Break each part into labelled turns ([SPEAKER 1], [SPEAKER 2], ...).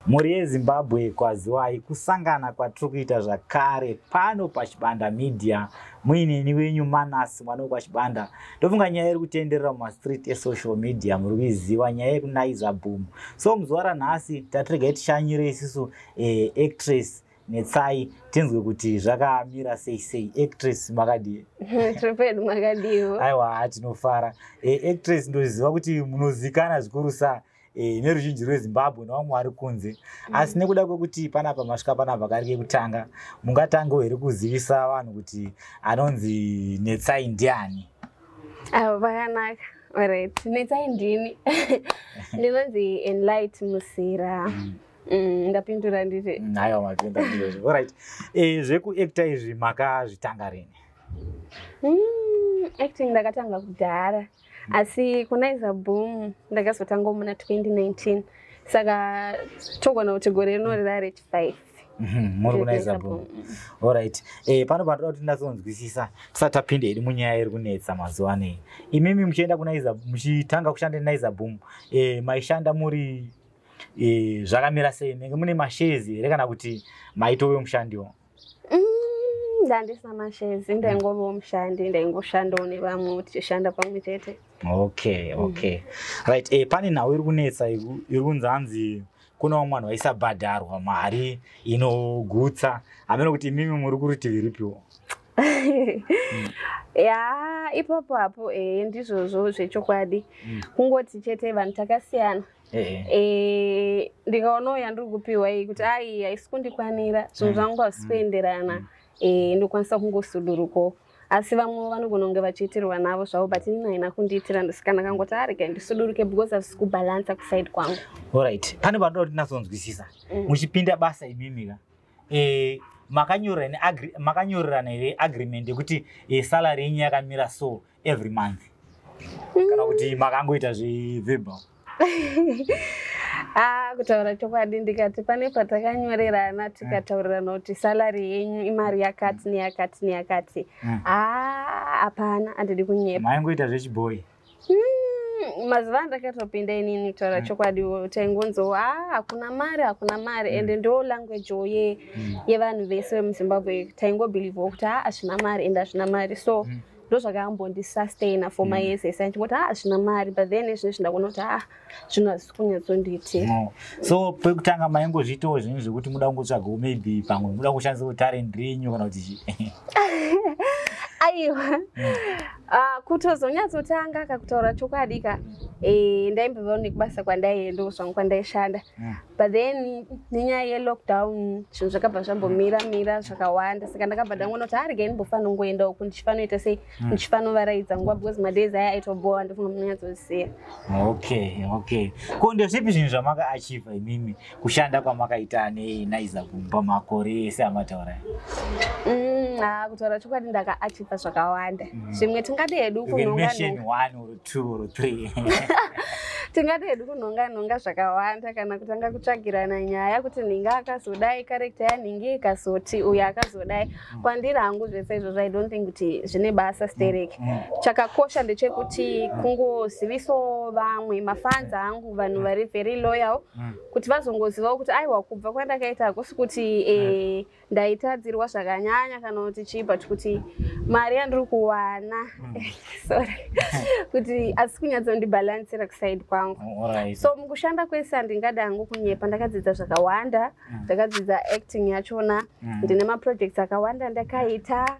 [SPEAKER 1] Mhuri yeZimbabwe, kwaziwai. Kusangana kwatiri kuita zvakare pano paChibanda Media muineni wenyu Manasi mwana wekwaChibanda. Ndofunga nyaya iri kutenderera mumastreet esocial media muri kuiziva, nyaya yekuNaiza Boom. So muzuva ranhasi tatiregai tishanyire isusu actress Netsai, tinzwe kuti zvakamira sei sei. Actress, makadii?
[SPEAKER 2] Tiri pedu, makadiwo?
[SPEAKER 1] Aiwa, tinofara. Actress, ndoziva kuti munozikana zvikuru sa neruzhinji rweZimbabwe nevamwe vari kunze, asi nekuda kwekuti panapa masvika panapa kari kekutanga, mungatangewo here kuzivisa vanhu kuti anonzi Netsai ndiani?
[SPEAKER 2] Avo, vakanaka. Alright, Netsai ndini, ndinonzi Enlight Musira. Ndapindura nditi?
[SPEAKER 1] Aiwa, mapinda ndizvozvo. Alright, zvekuacta izvi makazvitanga rini?
[SPEAKER 2] Acting ndakatanga kudhara, asi kuNaiza Boom ndakazotanga muna 2019, saka togona kuti gore rino rira rechi5.
[SPEAKER 1] Muri kuNaiza Boom. Alright, pano panoda kuti ndinyatsonzwisisa tisati tapinda hedu munyaya iri kunetsa mazuva anei. Imimi muchienda kuNaiza, muchitanga kushanda neNaiza Boom, maishanda muri zvakamira sei? Menge mune mashares here kana kuti maitove mushandiwo?
[SPEAKER 2] Ndandisina mashares, ndaingovawo mushandi, ndaingoshandawo nevamwe, tichishanda pamwe chete.
[SPEAKER 1] Okay, right. Pane nhau iri kunetsa iri kunzi hanzi kuna vamwe vanhu vaisabhadharwa mari inogutsa. Hamene kuti imimi muri kurutivi ripiwo?
[SPEAKER 2] Ya, ipapo apo ndizvozvo zvechokwadi. Kungoti chete vanhu takasiyana. Ndikaonawo yandiri kupiwa iyi kuti ai haisi kundikwanira, zvinhu zvangu hazvisi kuenderana, ndokwanisa kungosudurukawo, asi vamwe vanogona kunge vachiitirwa navo zvavo, but inini haina kundiitira. Ndisikana kangoti arega ndisuduruke because hazvisi kubhalansa kuside kwangu.
[SPEAKER 1] Alright, pane panoda kuti ndinyatsonzwisisa. Muchipinda basa imimi ka, makanyorerana here agreement yekuti salary yenyu yakamira so every month, kana kuti makangoita zveverbal?
[SPEAKER 2] Ah, kutaura chokwadi, ndikati pane patakanyorerana tikataurirana kuti salary yenyu imari yakati neyakati neyakati, ah, hapana, handidi kunyepa.
[SPEAKER 1] Maingoita zvechibhoyi?
[SPEAKER 2] Mazuva andakatopinda inini, kutaura chokwadi, taingonzo a hakuna mari, hakuna mari, ende ndo language ye yevanhu vese vemuZimbabwe. Taingobhilivhawo kuti ha, hazvina mari, ende hazvina mari, so ndo zvakambondisustaina for mayears ese anchingoti ha, hazvina mari. But then izvinezvi ndakuona kuti ha, zvinhu hazvisi kunyatsondiitira.
[SPEAKER 1] No. So pekutanga maingozviitawo zvinhu zvekuti muda kungotsvagawo maybe pamwe muda kushandisawo talent renyu kana kuti chii?
[SPEAKER 2] Aiwa. Ah, kutozonyatsotanga kakutaura chokwadi ka, ndaimbovawo nekubasa kwandaiendawo zvangu kwandaishanda, but then nenyaya yelockdown zvinhu zvakabva zvambomira mira zvakawanda, saka ndakabva ndangoona kuti aregai ndimbofanira kungoendawo ku ndichifanoita sei, ndichifanovaraidza nguva, because madays aya aitobowa, ndofunga munonyatsoziva.
[SPEAKER 1] Okay, ko ndezvipi zvinhu zvamakaachivha imimi kushanda kwamakaita neNaiza Boom pamakore ese amataura?
[SPEAKER 2] Ah, kutaura chokwadi ndakaachivha zvakawanda. Zvimwe tingadi hedu
[SPEAKER 1] You can
[SPEAKER 2] kunhonga
[SPEAKER 1] mention one or two or three.
[SPEAKER 2] Tingadi hedu kunhonga nhonga zvakawanda, kana kutanga kutsvagirana nyaya kuti nhinga akazodai, character yanhingi ikazoti uyu akazodai. Kwandiri hangu zvese izvozvo I don't think kuti zvine basa stereki. Chakakosha ndechekuti kungozivisawo vamwe mafans angu, vanhu vari very loyal, kuti vazongozivawo kuti aiwa, kubva kwandakaita hakusi kuti ndaitadzirwa zvakanyanya kana kuti chii, but kuti mari yandiri kuwana, sorry, kuti asi kunyatsondibhalansira kuside kwangu. So mukushanda kwese, handingadi hangu kunyepa, ndakadzidza zvakawanda. Ndakadzidza acting yachona. Ndine maprojects akawanda ndakaita.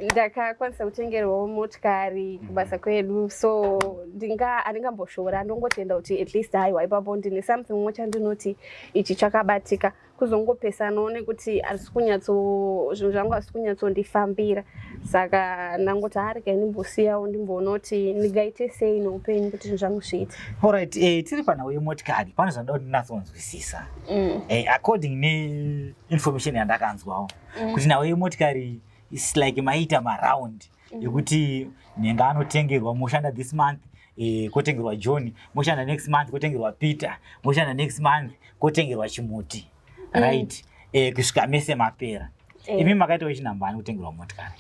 [SPEAKER 2] Ndakakwanisa kutengerwawo motikari kubasa kwedu, so handingamboshora, ndongotenda kuti at least haiwa, ipapo ndine something mo chandinoti ichi chakabatika. Kuzongopesanawo nekuti hazisi kunyatso, zvinhu zvangu hazisi kunyatsondifambira, saka ndangoti haregai ndimbosiyawo, ndimboona kuti ndingaite sei neupenyu kuti zvinhu zvangu zviite.
[SPEAKER 1] Alright, tiri panhau yemotikari, pane zvanoda kuti ndinyatsonzwisisa. According neinformation yandakanzwawo kuti nhau yemotikari is like maita maround yekuti nhenga anotengerwa, moshanda this month, kotengerwa John, moshanda next month kotengerwa Peter, moshanda next month kotengerwa Chimuti, right, kusvika mese mapera. Imi makaitawo chinhambani kutengerwa motikari?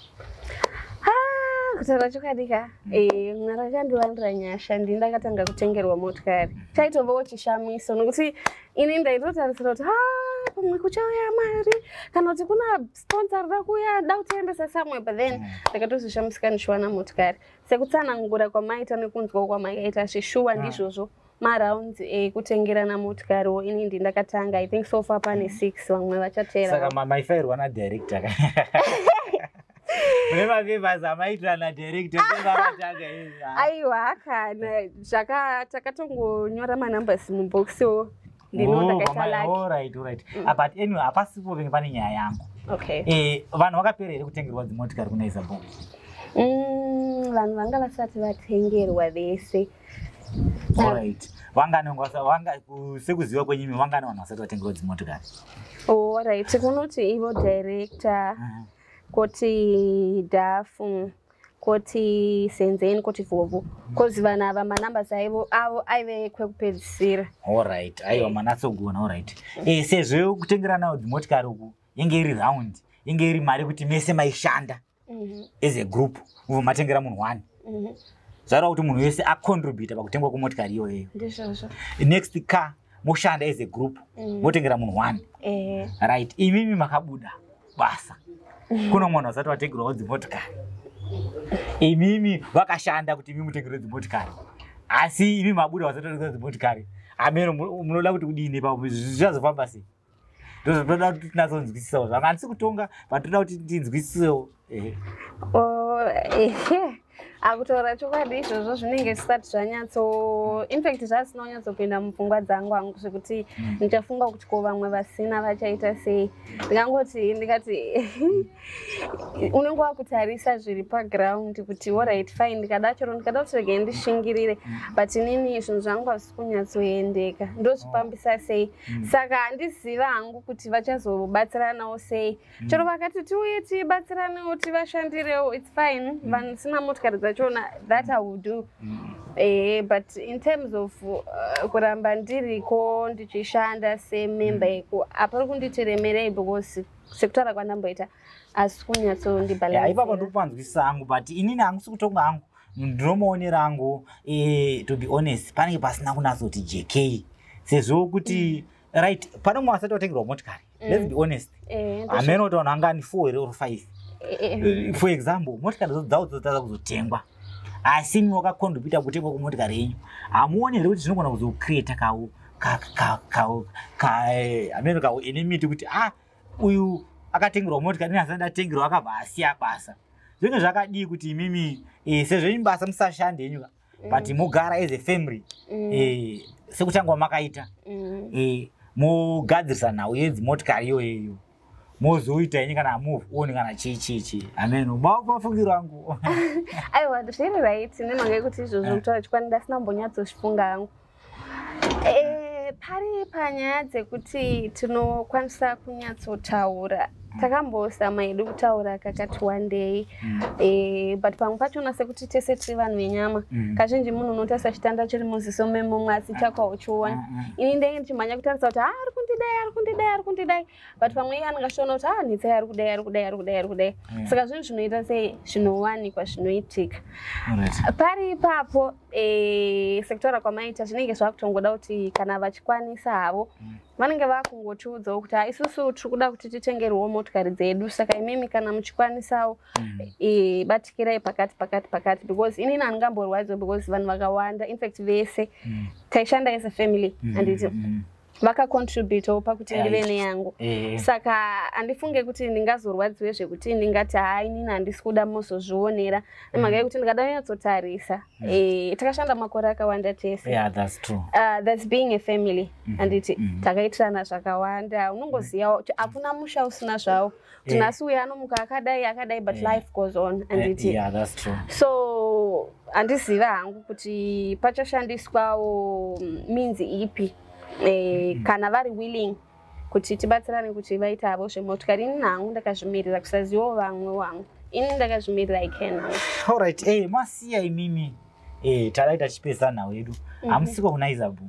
[SPEAKER 2] Ah, Kutaura chokwadi ka, Mwari akandiwanira nyasha. Ndini ndakatanga kutengerwa motikari. Chaitombowo chishamiso, nokuti ini ndaitotarisira kuti ha, pamwe kuchauya mari kana kuti kuna sponsor rida kuuya da kutiendesa somewhere, but then ndakatozoshamisika ndichiwana motikari. Sekutsanangura kwamaita nekunzwa kwamaita, zvishuwa ndizvozvo. Marounds ekutengerana motikariwo, ini ndi ndakatanga. I think so far pane six, vamwe vachatera.
[SPEAKER 1] Saka maifairwa nadirector, mune mapapers amaitira nadirector vakatanga?
[SPEAKER 2] Aiwa, kana zvaka takatongonyora manumbers mubhokisiwo, ndino ndakaita lucky.
[SPEAKER 1] Alright. Ah, but anyway, hapasipo penge pane nyaya yangu.
[SPEAKER 2] Okay.
[SPEAKER 1] Vanhu vakapera here kutengerwa dzimotikari kuna Isabel?
[SPEAKER 2] Vanhu vanga vasati vatengerwa vese.
[SPEAKER 1] Alright, vangani vanga sekuziva kwenyimi, vangani vanhu vasati vatengerwa dzimotikari?
[SPEAKER 2] Alright, kunoti ivo director, koti Dhafu, koti Senzeni, koti Vhovho, kozi vanhu ava manumbers aivo avo aive kwekupedzisira.
[SPEAKER 1] Alright, aiwa, manatsogona. Alright, sezvo kutengeranawo dzimotikari uku yenge iri round, yenge iri mari yekuti mese maishanda as a group, mubva matengera munhu one, zvareva kuti munhu wese acontributa pakutengwa kwemotikari iyoyo.
[SPEAKER 2] Ndizvozvo.
[SPEAKER 1] Next car moshanda as a group, motengera munhu one. Right, imimi makabuda basa, kuno munhu vasati vatengerwawo dzimotikari. Imimi vakashanda kuti imi mutengerwe dzimotikari, asi imi mabuda, vasati vatengerwa dzimotikari. Ameno munoda kuti kudini papo? Zvichazofamba sei? Ndozvotoda kuti tinatsonzwisisawo. Zvanga handisi kutonga, but toda kuti tinzwisisewo. Ehe.
[SPEAKER 2] Oh, ehe, akutaura chokwadi, izvozvo zvinenge zvisati zvanyatso, infact zvasina kunyatsopinda mupfungwa dzangu hangu, zvekuti ndichafunga kuti ko vamwe vasina vachaita sei. Ndingangoti ndikati unenge wakutarisa zviri paground kuti alright, fine, ndikada chero ndikada kuti regai ndishingirire, but inini zvinhu zvangu hazvisi kunyatsoendeka, ndozvifambisa sei? Saka handiziva hangu kuti vachazobatsiranawo sei. Chero vakati tiuye tibatsiranewo, tivashandirewo, it's fine. Vanisina motikari dzachona, that I will do. But in terms of kuramba ndiriko ndichishanda semember yeko, hapari kunditiremerei, because sekutaura kwandamboita, asi
[SPEAKER 1] Ya, ipapo ndikupanzwisisa hangu, but inini hangu sikutonga hangu, ndinomaonero angu, to be honest, panenge pasina kunatsoti jekei, sezvo kuti right, pane mumwe asati watengerwa motikari. Let's be honest, hameno kuti vanhu angani, four here or five? For example, motikari dzavo dzotadza kuzotengwa, asi imi wakacontributa kutengwa kwemotikari yenyu. Hamuoni here kuti zvinogona kuzocreata kau hameno kau enmity, kuti ah, uyu akatengerwa motikari, ini asati ndatengerwa, akabva asiya basa? Zvinenge zvakadii kuti imimi, sezvo imi basa musashande henyu ka, but mogara as a family, sekutanga makaita, mogadzirisa nhau yedzimotikari iyoyeyo, mozoita henyu kana move on kana chii chii chii? Hameno, mafungiro angu.
[SPEAKER 2] Aiwa, zviri right, nemhaka yekuti izvozvo, kutaura chokwadi, ndasina kumbonyatsozvifunga hangu. Pari panyaya dzekuti tinokwanisa kunyatsotaura, takambosama hedu kutaura kakati wandei, but pamwe pachona, sekuti tese tiri vanhu venyama, kazhinji munhu unotarisa chitanda chiri muziso memumwe, asi chako hauchioni. Ini ndenge ndichimhanya kutarisa kuti, "Ah, ari kundidai, ari kundidai, ari kundidai," but pamwe iye anenge achiona kuti, "Ah, Netsai ari kudai, ari kudai, ari kudai, ari kudai." Saka zvinhu zvinoita sei, zvinowanikwa, zvinoitika. Pari ipapo, sekutaura kwamaita, zvinenge zvakutongoda kuti kana vachikwanisa havo, vanenge vakungotiudzawo kuti, "Ah, isusu tiri kuda kuti titengerwewo motikari dzedu, saka imimi kana muchikwanisawo, batikirai pakati pakati pakati," because inini handingamborwadziwa, because vanhu vakawanda, infact vese taishanda as a family, handiti, vakacontributawo pakuti ndive neyangu. Saka handifunge kuti ndingazorwadziwe zvekuti ndingati, "Hai, inini handisi kuda, muzozvionera," nemhaka yekuti ndingada kunyatsotarisa, takashanda makore akawanda tese.
[SPEAKER 1] Yeah, that's true.
[SPEAKER 2] That's being a family, handiti? Takaitirana zvakawanda. Unongoziva kuti hakuna musha usina zvawo, kuti nhasi uyu anomuka akadai akadai, but life goes on, handiti?
[SPEAKER 1] Yeah, that's true.
[SPEAKER 2] So handiziva hangu kuti pachashandiswawo means ipi, kana vari willing kuti tibatsirane kuti vaite havo zvemotikari. Ini hangu ndakazvimirira, kusazivawo vamwe wangu, ini ndakazvimirira, I can hangu.
[SPEAKER 1] Alright, masiya imimi, tadaita tichipedzisa nhau yedu, hamusiko kuna Isabel.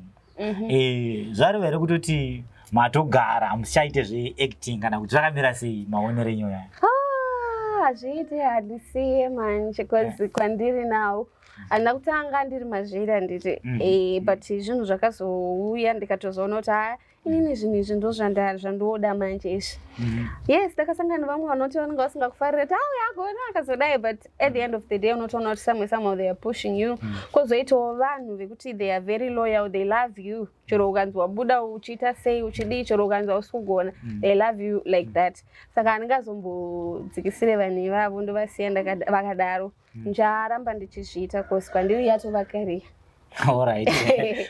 [SPEAKER 1] Zvareva here kutoti matogara, hamusichaite zveacting, kana kuti zvakamira sei, maonero enyu aya?
[SPEAKER 2] Ah, Hazviiti, handisiye manje, because kwandiri nawo handina kutanga ndiri mazviri, handiti? But zvinhu zvakazouya, ndikatozoona kuti ha, inini zvinhu izvi ndo zvandoda manje izvi. Yes, ndakasangana nevamwe vanoti vanenge vasingakufariri, kuti auya agona akazodai, but at the end of the day unotoona kuti somewhere, somehow they are pushing you. Kwozoitawo vanhu vekuti they are very loyal, they love you chero ukanzi wabuda uchiita sei, uchidii, chero ukanzi hausi kugona, they love you like that. Saka handingazombodzikisire vanhu ivavo, ndovasiya vakadaro. Ndicharamba ndichizviita cause kwandiri yatova career.
[SPEAKER 1] Alright,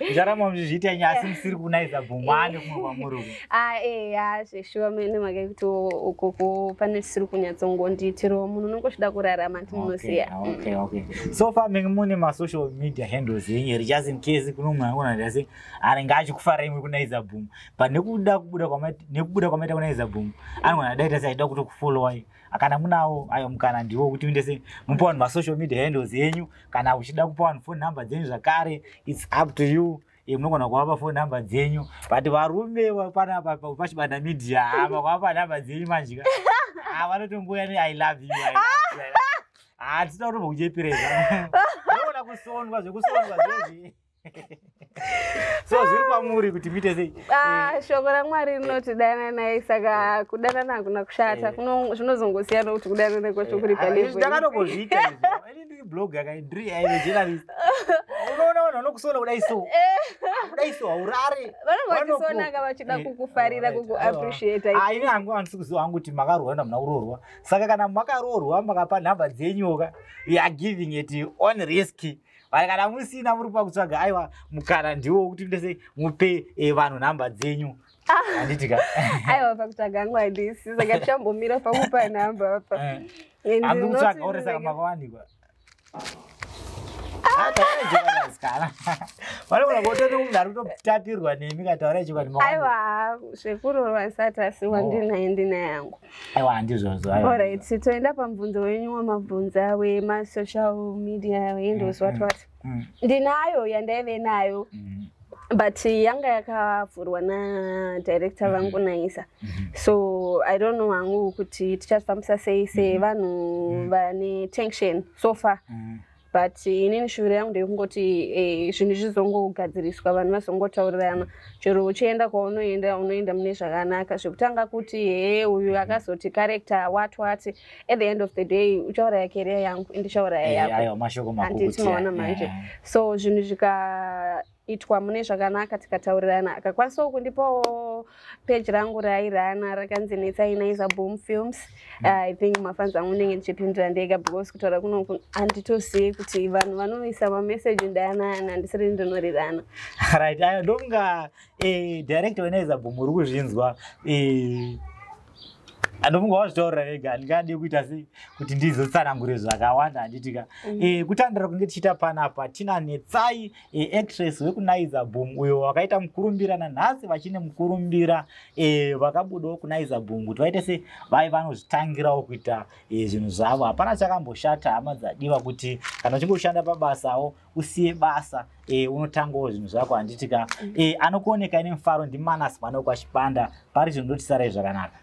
[SPEAKER 1] mucharamba muchizviita nyasi musiri kuNaiza Boom ane kumwe kwamuri uku?
[SPEAKER 2] Ah, eya, zveshuwa, mene mhaka yekuti ukoko pane tisiri kunyatsongondiitirawo. Munhu unonge uchida kurarama, nti munosiya.
[SPEAKER 1] Okay, so far menge mune masocial media handles enyu here, just in case kuno munhu angona ndase anenge achikufarai muri kuNaiza Boom, but nekuda kubuda kwamaita, nekubuda kwamaita kuNaiza Boom, anogona daita se achida kutokufollowai? Kana munawo ayo, mukana ndiwo kuti muende mupe vanhu masocial media handles enyu. Kana uchida kupa vanhu phone number dzenyu zvakare, it's up to you. Munogona kuvapa phone number dzenyu, but varume panapa paChibanda Media makuvapa nhamba dzenyu manjika, vanotongoya ne "I love you, I love you, I love you." Hatisina kutombo kuchepereza, unoona kusondwa zvekusondwa zvezvi, so zviri kwamuri kuti muite sei.
[SPEAKER 2] Ah, shoko raMwari rinoti dananai, saka kudanana hakuna kushata. Zvinozongosiyana kuti kudanana kwacho kuri palevel.
[SPEAKER 1] Ndakatombozviita izvi. Ini ndiri blogger kai, ndiri aive journalist. Unoona vanhu vanokusona kudai so, kudai so, haurare.
[SPEAKER 2] Vanonge vachisonaka vachida kukufarira, kukuappreciata.
[SPEAKER 1] Ah, ini hangu handisi kuziva hangu kuti makaroorwa na muna kuroorwa. Saka kana makaroorwa, makapa nhamba dzenyuka, you are giving it on risk, but kana musina, muri pakutsvaga, aiwa, mukana ndiwo kuti ndese mupe vanhu nhamba dzenyu, handiti ka?
[SPEAKER 2] Aiwa, pakutsvaga hangu handisi, saka tichambomira pakupa nhamba apa.
[SPEAKER 1] And hamuri kutsvaga uri, saka makawanikwa kana vanogona kutoti munhu ari kutotapirwa nemi, kataura chokwadi.
[SPEAKER 2] Aiwa, zvekuroorwa ndisati, asi wandinaye ndina yangu.
[SPEAKER 1] Aiwa, handizvozvo, aiwa.
[SPEAKER 2] Alright, toenda pamubvunzo wenyu wamabvunza wemasocial media handles, what what. Ndinayo yandaive nayo, but yanga yakavhurwa nadirector vangu Naisa, so I don't know hangu kuti tichazvifambisa sei sevanhu vane tension so far. But inini shuviro yangu ndeyekungoti zvinhu zvizongogadziriswa, vanhu vazongotaurirana. Chero uchienda kwaunoenda, unoenda mune zvakanaka. Zvekutanga kuti he, uyu akazoti character, what what, at the end of the day uchauraya career yangu, indichauraya yako.
[SPEAKER 1] Aiwa, mashoko
[SPEAKER 2] Handiti
[SPEAKER 1] makukuti.
[SPEAKER 2] maona manje? So zvinhu zvikaitwa mune zvakanaka, tikataurirana, akakwanisawo kundipawo peji rangu raairana rakanzi Netsai Naiza Boom Films. I think mafans angu ndenge ndichipindura ndega, because kutaura kunoku handitozivi kuti vanhu vanoisa mameseji ndayanani, handisiri ndinorirana.
[SPEAKER 1] Right, ayo ndokunga director weNaiza Boom uri kuzvinzwa. Andofunga wazvitaurira vega, handingadi kuita sei kuti ndizotsanangure zvakawanda, handitika? Kutandira kunge tichiita panapa tina Netsai, actress wekuNaiza Boom, uyo wakaita mukurumbira nanhasi vachine mukurumbira. Vakabudawo kuNaiza Boom kuti vaite se vai vanozvitangirawo kuita zvinhu zvavo. Hapana chakamboshata, hama dzadiwa, kuti kana uchingoshanda pabasawo usiye basa, unotangawo zvinhu zvako, handitika? Anokuoneka ine mufaro ndiManas mwana wekwaChipanda. Pari zvino ndotisarai zvakanaka.